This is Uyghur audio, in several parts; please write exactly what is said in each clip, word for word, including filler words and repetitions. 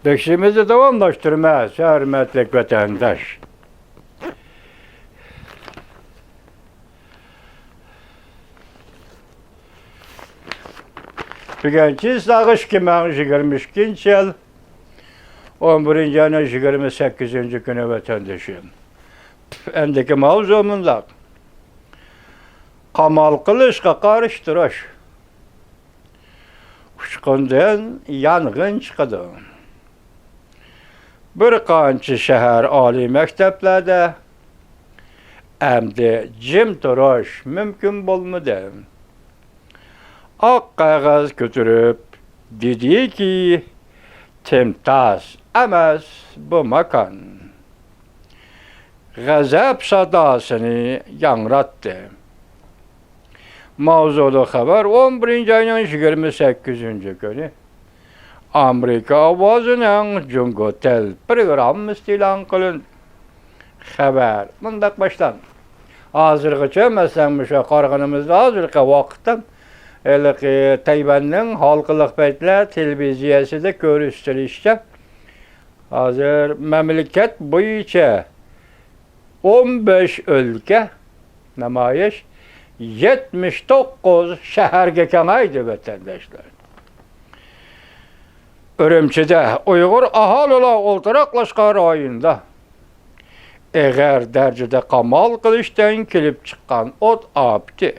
بېكىشىمىزنى داۋاملاشتۇرىمىز، ھۆرمەتلىك ۋەتەنداش. بۈگۈنكى ساغىش ئىككى مىڭ يىگىرمە ئىككىنچى يىل، ئون بىرىنچى ئاينىڭ يىگىرمە سەككىزىنچى كۈنى، ۋەتەندىشىم. ئەمدىكى ماۋزۇ مۇنداق. قامال قىلىشقا قارشى تۇرۇش. ئۇچقۇندىن يانغىن چىقىدۇ. بىر قانچە شەھەر ئالىي مەكتەپلەردە ئەمدى جىم تۇرۇش مۇمكىن بولمىدى. ئاق قەغەز كۆتۈرۈپ دېدىكى، تىمتاس ئەمەس بۇ ماكان. غەزەپ ساداسىنى ياڭراتتى. ماۋزۇلۇق خەۋەر ئون بىرىنچى ئاينىڭ يىگىرمە سەككىزىنچى كۈنى ئامېرىكا ئاۋازىنىڭ جۇڭگو تىل پروگراممىسىدا ئېلان قىلىندى. خەۋەر مۇنداق باشلاندى. ھازىرغىچە، مەسىلەن، مۇشۇ قارىغىنىمىزدا ھازىرقى ۋاقىتتا ھېلىقى تەيۋەننىڭ ھالقىلىق پەيتلەر تېلېۋىزىيەسىدە كۆرسىتىلىشىچە، ھازىر مەملىكەت بويىچە ئون بەش ئۆلكە نامايىش، يەتمىش توققۇز شەھەرگە كېڭەيدى، ۋەتەنداشلار. ئۈرۈمچىدە ئۇيغۇر ئاھالىلەر ئولتۇراقلاشقان رايوندا ئېغىر دەرىجىدە قامال قىلىشتىن كېلىپ چىققان ئوت ئاپىتى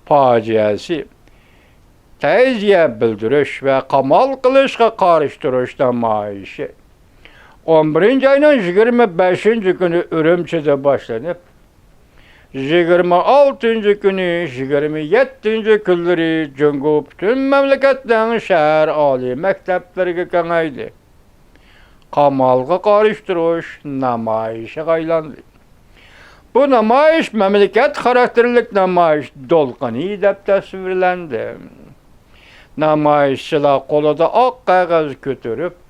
پاجىئەسى، تەزىيە بىلدۈرۈش ۋە قامال قىلىشقا قارشى تۇرۇش نامايىشى ئون بىرىنچى ئاينىڭ يىگىرمە بەشىنچى كۈنى ئۈرۈمچىدە باشلىنىپ، يىگىرمە ئالتىنچى كۈنى، يىگىرمە يەتتىنچى كۈنلىرى جۇڭگو پۈتۈن مەملىكەتنىڭ شەھەر ئالىي مەكتەپلىرىگە كېڭەيدى. قامالغا قارشى تۇرۇش نامايىشىغا ئايلاندى. بۇ نامايىش مەملىكەت خاراكتېرلىك نامايىش دولقۇنى دەپ تەسۋىرلەندى. نامايىشچىلار قولىدا ئاق قەغەز كۆتۈرۈپ،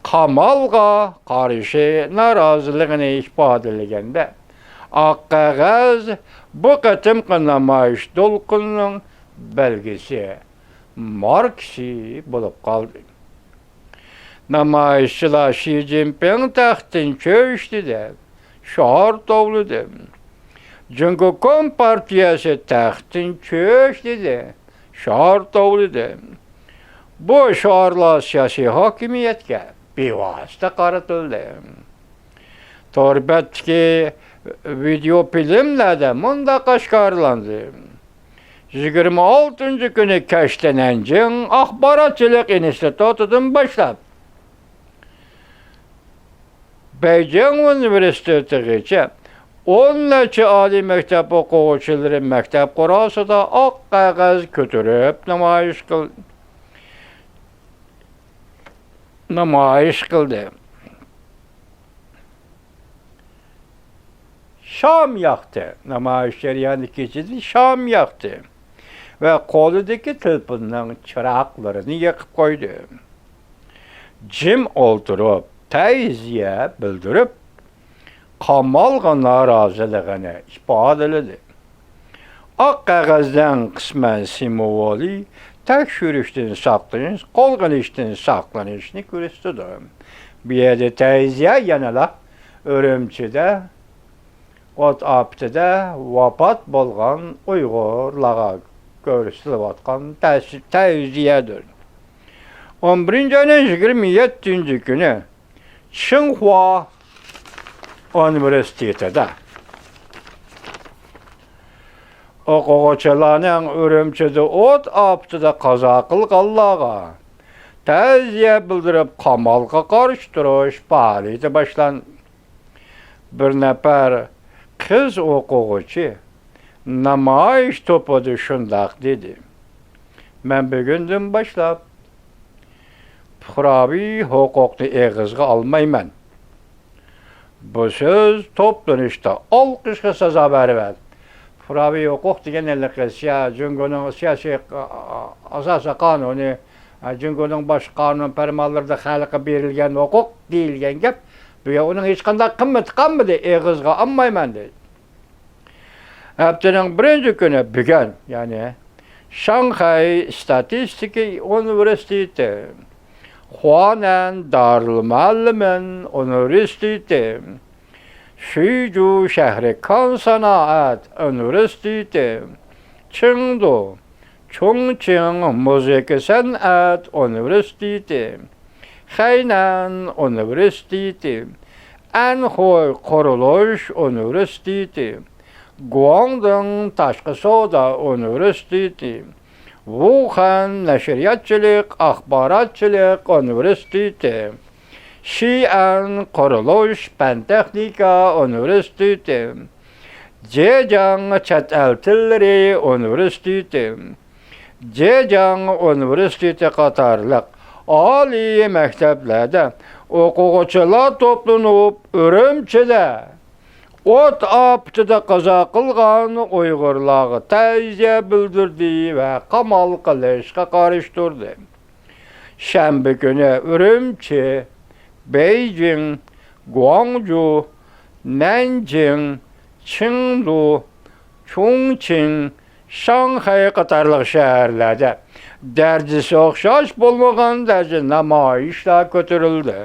قامالغا قارشى نارازىلىقىنى ئىپادىلىگەندە، ئاق قەغەز بۇ قېتىمقى نامايىش دولقۇنىنىڭ بەلگىسى، ماركىسى بولۇپ قالدى. نامايىشچىلار شى جىنپىڭ تەختتىن چۈشتى دەپ شوئار توۋلىدى. جۇڭگو كومپارتىيەسى تەختتىن چۈشتى دەپ شوئار توۋلىدى. بۇ شوئارلار سىياسىي ھاكىمىيەتكە بىۋاسىتە قارىتىلدى. تور بەتتىكى ۋىدېئو فىلىملەردە مۇنداق ئاشكارىلاندى. يىگىرمە ئالتىنچى كۈنى كەچتە نەنجىڭ ئاخباراتچىلىق ئىنستىتۇتىدىن باشلاپ، بېيجىڭ ئۇنىۋېرسىتېتىغىچە ئون نەچچە ئالىي مەكتەپ ئوقۇغۇچىلىرى مەكتەپ قورۇسىدا ئاق قەغەز كۆتۈرۈپ نامايىش قىل-، نامايىش قىلدى. شام ياقتى. نامايىش جەريانىدىكى ئىچىدە شام ياقتى ۋە قولىدىكى تېلېفوننىڭ چىراغلىرىنى يېقىپ قويدى. جىم ئولتۇرۇپ، تەزىيە بىلدۈرۈپ، قامالغا نارازىلىقىنى ئىپادىلىدى. ئاق قەغەزنىڭ قىسمەن سىمۋولى تەكشۈرۈشتىن ساقلىنىش، قوغدىنىشتىن ساقلىنىشنى كۆرسىتىدۇ. بۇ يەردە تەزىيە يەنىلا ئۈرۈمچىدە ئوت ئاپىتىدە ۋاپات بولغان ئۇيغۇرلارغا كۆرسىتىلىۋاتقان تەس-، تەزىيەدۇر. ئون بىرىنچى ئاينىڭ يىگىرمە يەتتىنچى كۈنى چىڭخۇا ئۇنىۋېرسىتېتىدا ئوقۇغۇچىلارنىڭ ئۈرۈمچىدە ئوت ئاپىتىدە قازا قىلغانلارغا تەزىيە بىلدۈرۈپ، قامالغا قارشى تۇرۇش پائالىيىتى باشلاندى. بىر نەپەر قىز ئوقۇغۇچى نامايىش توپىدا شۇنداق دېدى: «مەن بۈگۈندىن باشلاپ پۇقراۋى ھوقۇقنى ئېغىزغا ئالمايمەن.» بۇ سۆز توپلىنىشتا ئالقىشقا سازاۋەر. پۇقراۋى ھوقۇق دېگەن ھېلىقى سىيا-، جۇڭگونىڭ سىياسىي، ئا-، ئا-، ئاساسىي قانۇنى، ئا، جۇڭگونىڭ باشقا قانۇن پەرمانلىرىدا خەلققە بېرىلگەن ھوقۇق دېيىلگەن گەپ. بۈگۈن ئۇنىڭ ھېچقانداق قىممىتى قالمىدى، ئېغىزغا ئالمايمەن دەيدۇ. ھەپتىنىڭ بىرىنچى كۈنى بۈگۈن، يەنى شاڭخەي ئىستاتىستىكا ئۇنىۋېرسىتېتى خۇانەن دارىلمۇئەللىمىن ئۇنىۋېرسىتېتى، شۈيجۇ شەھىرى كان سانائەت ئۇنىۋېرسىتېتى، چېڭدۇ چۇڭچىڭ مۇزىكا سەنئەت ئۇنىۋېرسىتېتى، خەينەن ئۇنىۋېرسىتېتى، ئەنخۇي قۇرۇلۇش ئۇنىۋېرسىتېتى، گۇاڭدىڭ تاشقى سودا ئۇنىۋېرسىتېتى، ۋۇخەن نەشرىياتچىلىق ئاخباراتچىلىق ئۇنىۋېرسىتېتى، شىئەن قۇرۇلۇش پەن-تېخنىكا ئۇنىۋېرسىتېتى، جېجياڭ چەت ئەل تىللىرى ئۇنىۋېرسىتېتى، جېجياڭ ئۇنىۋېرسىتېتى قاتارلىق ئالىي مەكتەپلەردە ئوقۇغۇچىلار توپلىنىپ، ئۈرۈمچىدە ئوت ئاپىتىدە قازا قىلغان ئۇيغۇرلارغا تەزىيە بىلدۈردى ۋە قامال قىلىشقا قارشى تۇردى. شەنبە كۈنى ئۈرۈمچى، بېيجىڭ، گۇاڭجۇ، نەنجىڭ، چېڭدۇ، چۇڭچىڭ، شاڭخەي قاتارلىق شەھەرلەردە دەرىجىسى ئوخشاش بولمىغان دەرىجىدە نامايىشلار كۆتۈرۈلدى.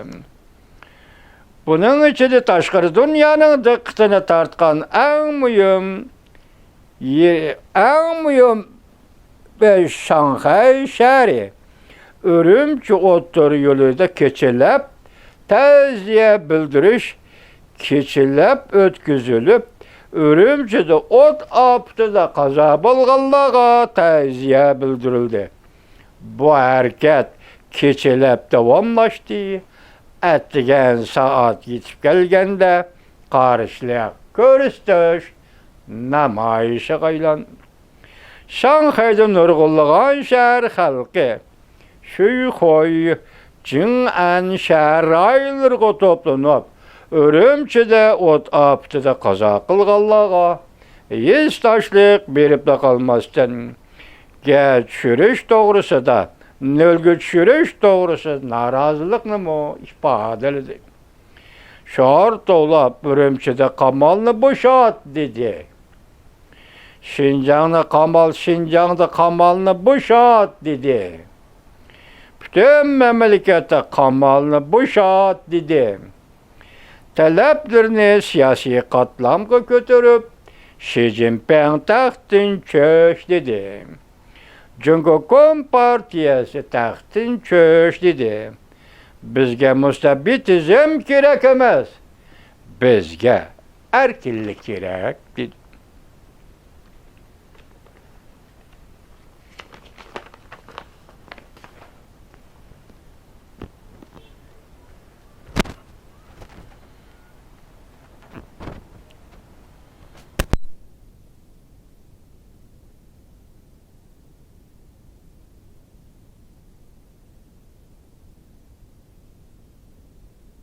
بۇنىڭ ئىچىدە تاشقىرى دۇنيانىڭ دىققىتىنى تارتقان ئەڭ مۇھىم يې-، ئەڭ مۇھىم بەش شاڭخەي شەھىرى ئۈرۈمچى ئوتتۇرا يولىدا كېچىلەپ تەزىيە بىلدۈرۈش كېچىلەپ ئۆتكۈزۈلۈپ، ئۈرۈمچىدە ئوت ئاپىتىدە قازا بولغانلارغا تەزىيە بىلدۈرۈلدى. بۇ ھەرىكەت كېچىلەپ داۋاملاشتى. ئەتىگەن سائەت يېتىپ كەلگەندە قارشىلىق كۆرسىتىش نامايىشىغا ئايلاندى. شاڭخەيدە نۇرغۇنلىغان شەھەر خەلقى شۈيخۇي، جىڭئەن شەھەر رايونلىرىغا توپلىنىپ، ئۈرۈمچىدە ئوت ئاپىتىدە قازا قىلغانلارغا ھېسداشلىق بېرىپلا قالماستىن، گە چۈشۈرۈش توغرىسىدا، نۆلگە چۈشۈرۈش توغرىسىدا نارازىلىقنىمۇ ئىپادىلىدى. شوئار توۋلاپ، ئۈرۈمچىدە قامالنى بوشات، دېدى. شىنجاڭنى قامال، شىنجاڭدا قامالنى بوشات، دېدى. پۈتۈن مەملىكەتتە قامالنى بوشات، دېدى. تەلەپلىرىنى سىياسىي قاتلامغا كۆتۈرۈپ، شى جىنپىڭ تەختتىن چۈش، دېدى. جۇڭگو كومپارتىيەسى تەختتىن چۈش، دېدى. بىزگە مۇستەبىتىزم كېرەك ئەمەس، بىزگە ئەركىنلىك كېرەك، دېدى.